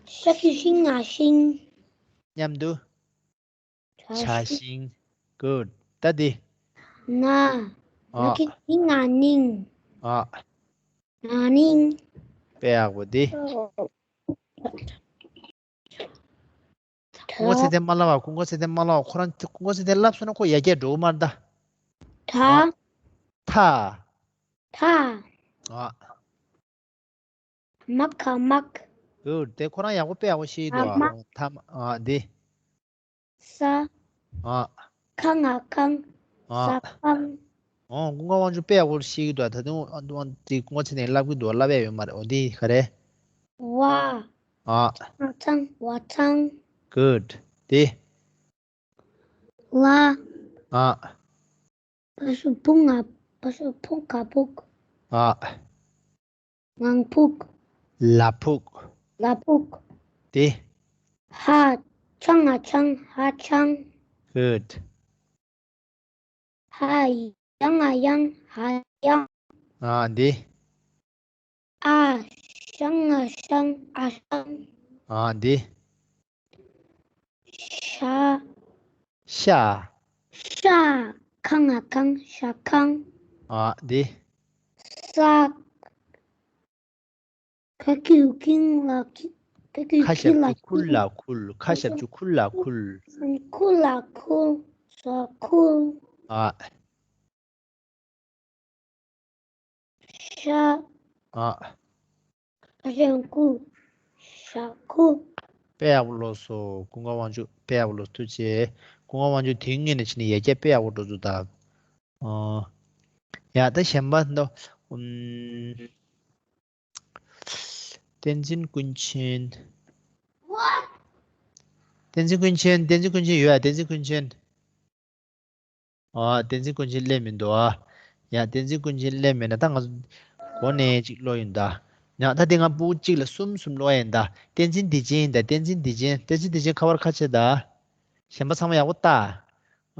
ཤ་གི་གུ་ཤི་ང་ཤིང་། མཉམ་དུ། བྱ་བྱ་ཤིང་། ཤིང་། གུཌ། ད་འདི། ན། ཨ། ན་གི་གུ་ནི་ང་ནིང་། ཨ། ན་ནིང་། དཔེ་ཡག་པོ་འདི། ད། ཀུན་དགའ་ཚེ་བརྟན་མ་ལབ་པ། ཀུན་དགའ་ཚེ་བརྟན་མ་ལབ་པ། ཁོ་རང་ཀུན་དགའ་ཚེ་བརྟན་ལབ་སོང་ན་ཁོ་ཡར་རྒྱས་འགྲོ་གི་མ་རེད་ད། ད། ཨ། ཐ། ཐ། ཨ། མ་ག་མག། གུཌ། དེ་ཁོ་རང་ཡག་པོ་དཔེ་ཡག་པོ་ཤེས་ཀྱི་འདུག་ཨ། ཨ་མ། ཐ་མ། ཨ་འདི། ས། ཨ། ཁ་ང་ཁང་། ཨ། ཟ་ཁང་། ཨོ། ཀུན་དགའ་དབང་ཕྱུག་དཔེ་ཡག་པོ་ཤེས་ཀྱི་འདུག་ད་དུང་ཨ་དུང་དེ་ཀུན་དགའ་ཚེ་བརྟན་ལབ་ཀྱི་འདུག་ལབ་ཡ་ཡོད་མ་རེད། འོ་འདི་ག་རེ། བ། ཨ། ཚང་ཚང་བ་ཚང་། གུཌ། དེ། ལ། ཨ། བ་ཞབས་ཀྱུ་བུ་ང་། བ་ཞབས་ཀྱུ་བུ་ག་བུག་ཨ། ངང་ཕུག་ལ་ཕུག་ལ་ཕུག་དེ། ཧ། ཆ་ང་ཆང་། ཧ་ཆང་། གུཌ། ཧ། ཡ་ང་ཡང་། ཧ་ཡང་། ཨ་འདི། ཨ། ཤ་ང་ཤང་། ཨ་ཤང་། ཨ་འདི། ཤ། ཤ། ཤ། ཁ་ང་ཁང་། ཤ་ཁང་། ཨ་འདི། ས། ཁ་ཁུ་ཁིང་ལ་ཁི། ཁ་ཁུ་ཁ་ཁི་ཞབས་ལ་ཀྱུ་ཁུར་ཁིང་། ལ་ཁུལ། ཁ་ཞབས་ཀྱུ་ཁུར་ལ་ཁུལ། ཁུར་ལ་ཁུལ། ས་ཁུལ། ཨ། ཤ། ཨ། ཤ་ཁུ། ཤ་ཁུ། དཔེ་ཡག་པོ་ཀློག་སོང་། ཀུན་དགའ་དབང་ཕྱུག་དཔེ་ཡག་པོ་ཀློག་སོང་། ཐུགས་རྗེ་ཆེ། ཀུན་དགའ་དབང་ཕྱུག་དེ་སྔོན་ནས་ཕྱིན་ནས་ཡར་རྒྱས་དཔེ་ཡག་པོ་འགྲོ་འདུག་ད། ཨོ། ཡ་ད་གཞན་པ་འདུག་ཨུམ། བསྟན་འཛིན་ཀུན་མཁྱེན། བསྟན་འཛིན་ཀུན་མཁྱེན། བསྟན་འཛིན་ཀུན་མཁྱེན་ཡོད་ཨ། བསྟན་འཛིན་ཀུན་མཁྱེན། ཨ། བསྟན་འཛིན་ཀུན་མཁྱེན་སླེབས་མི་འདུག་ཨ། ཡ་བསྟན་འཛིན་ཀུན་མཁྱེན་སླེབས་མེད་ན་ད་ང་ཚོ་གོ་ནས་ཅིག་ཀློག་ཡིན་ད། ཡ་ད་དེ་ང་ཕྲུ་གུ་གཅིག་ལ་གསུམ་གསུམ་ཀློག་ཡིན་ད། བསྟན་འཛིན་བདེ་ཆེན་ཡིན་ད། བསྟན་འཛིན་བདེ་ཆེན། བསྟན་འཛིན་བདེ་ཆེན་ཁ་པར་ཁ་ཕྱེ་ད། གཞན་པ་ཚང་མ་ཡག་པོ་ལྟ།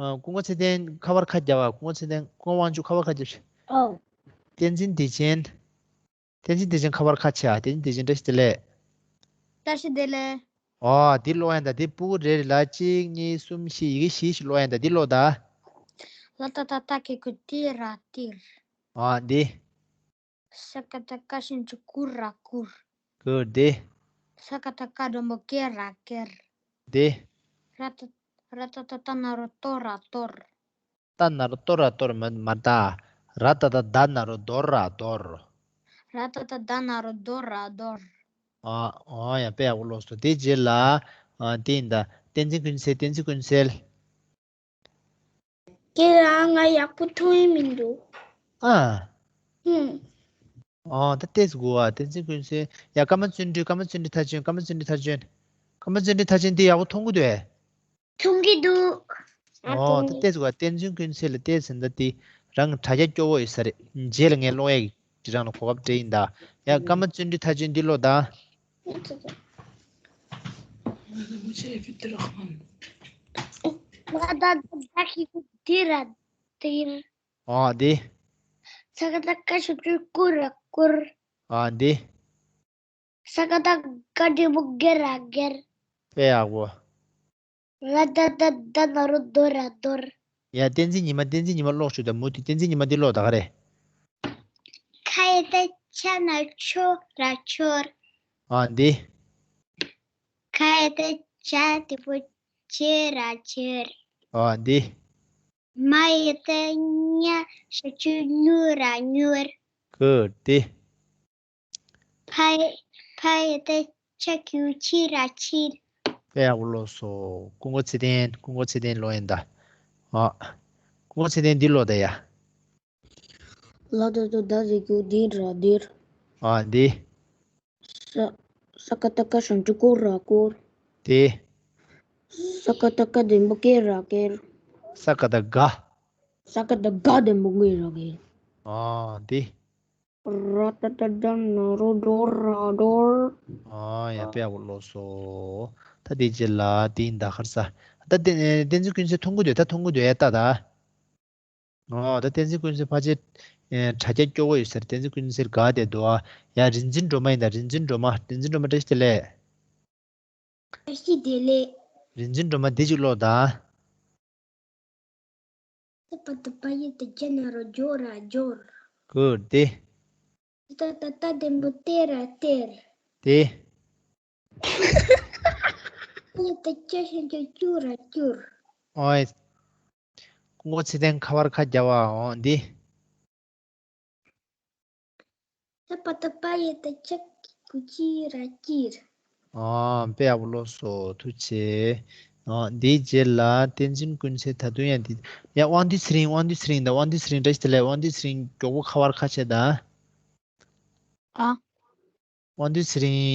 ཨ། ཀུན་དགའ་ཚེ་བརྟན་ཁ་པར་ཁ་རྒྱབ་ཨ། ཀུན་དགའ་ཚེ་བརྟན། ཀུན་དགའ་དབང་ཕྱུག་ཁ་པར་ཁ་རྒྱབ་ཤིག་ཨོ། བསྟན་འཛིན་བདེ་ཆེན། བསྟན་འཛིན་བདེ་ཆེན་ཁ་པར་ཁ་ཕྱེ་ཨ། བསྟན་འཛིན་བདེ་ཆེན་བཀྲ་ཤིས་བདེ་ལེགས། བཀྲ་ཤིས་བདེ་ལེགས། ཨོ། འདི་ཀློག་ཡིན་ད། འདི་ཕྲུ་གུ་རེ་རེ་ལ་གཅིག་གཉིས་གསུམ་བཞི། ཡི་གེ་བཞི་ཞིག་ཀློག་ཡིན་ད། འདི་ཀློག་ད། ལ་ཏ་བཏགས་ལྟ་གི་གུ་ཏི་ར་ཏིར། ཨོ་འདི། ས་ཀ་བཏགས་སྐ་ཞབས་ཀྱུ་སྐུ་ར་སྐུར། ཀུར་འདི། ས་ཀ་བཏགས་སྐ་འགྲེང་བུ་སྐེ་ར་སྐེར། འདི། ར་ཏ་ར་ཏ་བཏགས་ཏ་ན་རོ་ཏོ་ར་ཏོར། ཏ་ན་རོ་ཏོ་ར་ཏོར་མ་མ་ད། ར་ཏ་བཏགས་ད་ན་རོ་དོ་ར་དོར། ར་ཏ་བཏགས་ད་ན་རོ་དོ་ར་དོར། ཨ། ཨོ་ཡ་དཔེ་ཡག་པོ་ཀློག་སོང་། དེ་རྗེས་ལ། ཨ། དེ་ཡིན་ད། བསྟན་འཛིན་ཀུན་གསལ། བསྟན་འཛིན་ཀུན་གསལ། ཁྱེད་རང་ང་ཡག་པོ་མཐོང་ཡི་མི་འདུག་ཨ། ཧུམ། ཨོ་ད་ལྟས་དགོས་ཨ། བསྟན་འཛིན་ཀུན་གསལ། ཡ་ཀརྨ་བརྩོན་འགྲུས། ཀརྨ་བརྩོན་འགྲུས་མཐར་ཕྱིན། ཀརྨ་བརྩོན་འགྲུས་མཐར་ཕྱིན། ཀརྨ་བརྩོན་འགྲུས་མཐར་ཕྱིན་འདི་ཡག་པོ་མཐོང་གི་འདུག་ཨེ། མཐོང་གི་འདུག་ཨ། ཨོ་མཐོང་ད་གི། ལྟས་དགོས་ཨ། བསྟན་འཛིན་ཀུན་གསལ་ལ་ལྟས་ཟིན་ད། དེ་རང་གི་དྲ་རྒྱ་སྐྱོ་བོ་ཡོད་ས་རེད། རྗེས་ལ་ངས་ཀློག་ཡག་གི་རང་ལ་གོ་སྐབས་སྤྲད་ཡིན་ད། ཡ་ཀརྨ་བརྩོན་འགྲུས་མཐར་ཕྱིན་འདི་ཀློག་ད། ལ་ཏ་བཏགས་ལྟ་གི་གུ་ཏི་ར་ཏིར། ཨོ་འདི། ས་ཀ་བཏགས་སྐ་ཞབས་ཀྱུ་སྐུ་ར་སྐུར། ཨོ་འདི། ས་ཀ་བཏགས་སྐ་འགྲེང་བུ་སྐེ་ར་སྐེར། དཔེ་ཡག་པོ། ར་ཏ་བཏགས་ད་ན་རོ་དོ་ར་དོར། ཡ་བསྟན་འཛིན་ཉི་མ། བསྟན་འཛིན་ཉི་མ་ཀློག་ཆོག་ད། མུ་མཐུད་བསྟན་འཛིན་ཉི་མ་འདི་ཀློག་ད་ག་རེ། ཁ་ཡ་བཏགས་ཁྱ་ན་ཁྱོ་ར་ཁྱོར། ཨ་འདི། ཁ་ཡ་བཏགས་ཁྱ་འགྲེང་བུ་ཁྱེ་ར་ཁྱེར། ཨ་འདི། མ་ཡ་བཏགས་མྱ་ཞབས་ཀྱུ་མྱུ་ར་མྱུར། ཀུར་འདི། ཕ་ཡ་ཕ་ཡ་བཏགས་ཕྱ་གི་གུ་ཕྱི་ར་ཕྱིར། དཔེ་ཡག་པོ་ཀློག་སོང་། ཀུན་དགའ་ཚེ་བརྟན། ཀུན་དགའ་ཚེ་བརྟན་ཀློག་ཡིན་ད། ཨ། ཀུན་དགའ་ཚེ་བརྟན་འདི་ཀློག་ད་ཡ། ལ་ཏ་བཏགས་ལྡ་གི་གུ་ལྡི་ར་ལྡིར། ཨ་འདི། ས་ས་ཀ་བཏགས་སྐ་ཞབས་ཀྱུ་སྐུ་ར་སྐུར། འདི། ས་ཀ་བཏགས་སྐ་འགྲེང་བུ་སྐེ་ར་སྐེར། ས་ཀ་བཏགས་སྒ། ས་ཀ་བཏགས་སྒ་འགྲེང་བུ་སྒེ་ར་སྒེར། ཨ་འདི། ར་ཏ་བཏགས་རྡ་ན་རོ་རྡོ་ར་རྡོར། ཨ་ཡ་དཔེ་ཡག་པོ་ཀློག་སོང་། ད་དེ་རྗེས་ལ་དེ་ཡིན་ད་ཁར་ས། ད་བསྟན་བསྟན་འཛིན་ཀུན་གསལ་མཐོང་གི་འདུག་ད་མཐོང་གི་འདུག་ཡ་ལྟ་ད། ཨོ་ད་བསྟན་འཛིན་ཀུན་གསལ་ཕལ་ཆེར་ཨེ་དྲ་རྒྱ་སྐྱོ་བོ་ཡོད་ས་རེད། བསྟན་འཛིན་ཀུན་གསལ་དགའ་བསྡད་འདུག་ཨ། ཡ་རིག་འཛིན་སྒྲོལ་མ་ཡིན་ད། རིག་འཛིན་སྒྲོལ་མ། རིག་འཛིན་སྒྲོལ་མ་བཀྲ་ཤིས་བདེ་ལེགས། བཀྲ་ཤིས་བདེ་ལེགས། རིག་འཛིན་སྒྲོལ་མ་འདི་གཅིག་ཀློག་དང་། ས་པ་བཏགས་སྤ་ཡ་བཏགས་སྐྱ་ན་རོ་སྐྱོ་ར་སྐྱོར། ཀུར་འདི། ཏ་བཏགས་རྟ་འགྲེང་བུ་སྟེ་ར་སྟེར། འདི། ཏ་བཏགས་ཏ་ཞབས་ཀྱུ་སྐྱུ་ར་སྐྱུར། ཨོའི། ཀུན་དགའ་ཚེ་བརྟན་ཁ་པར་ཁ་རྒྱབ་པ། འོ་འདི། ས་པ་བཏགས་སྤ་ཡ་བཏགས་སྤྱ་གི་གུ་སྤྱི་ར་སྤྱིར། ཨ། དཔེ་ཡག་པོ་ཀློག་སོང་། ཐུགས་རྗེ་ཆེ། ཨ། འདིའི་རྗེས་ལ་བསྟན་འཛིན་ཀུན་གསལ་ད་དུང་ཡང་འདི། ཡ་དབང་འདུས་ཚེ་རིང་། དབང་འདུས་ཚེ་རིང་དང་། དབང་འདུས་ཚེ་རིང་བཀྲ་ཤིས་བདེ་ལེགས། དབང་འདུས་ཚེ་རིང་མགྱོགས་པོ་ཁ་པར་ཁ་ཕྱེ་དང་། ཨ། དབང་འདུས་ཚེ་རིང་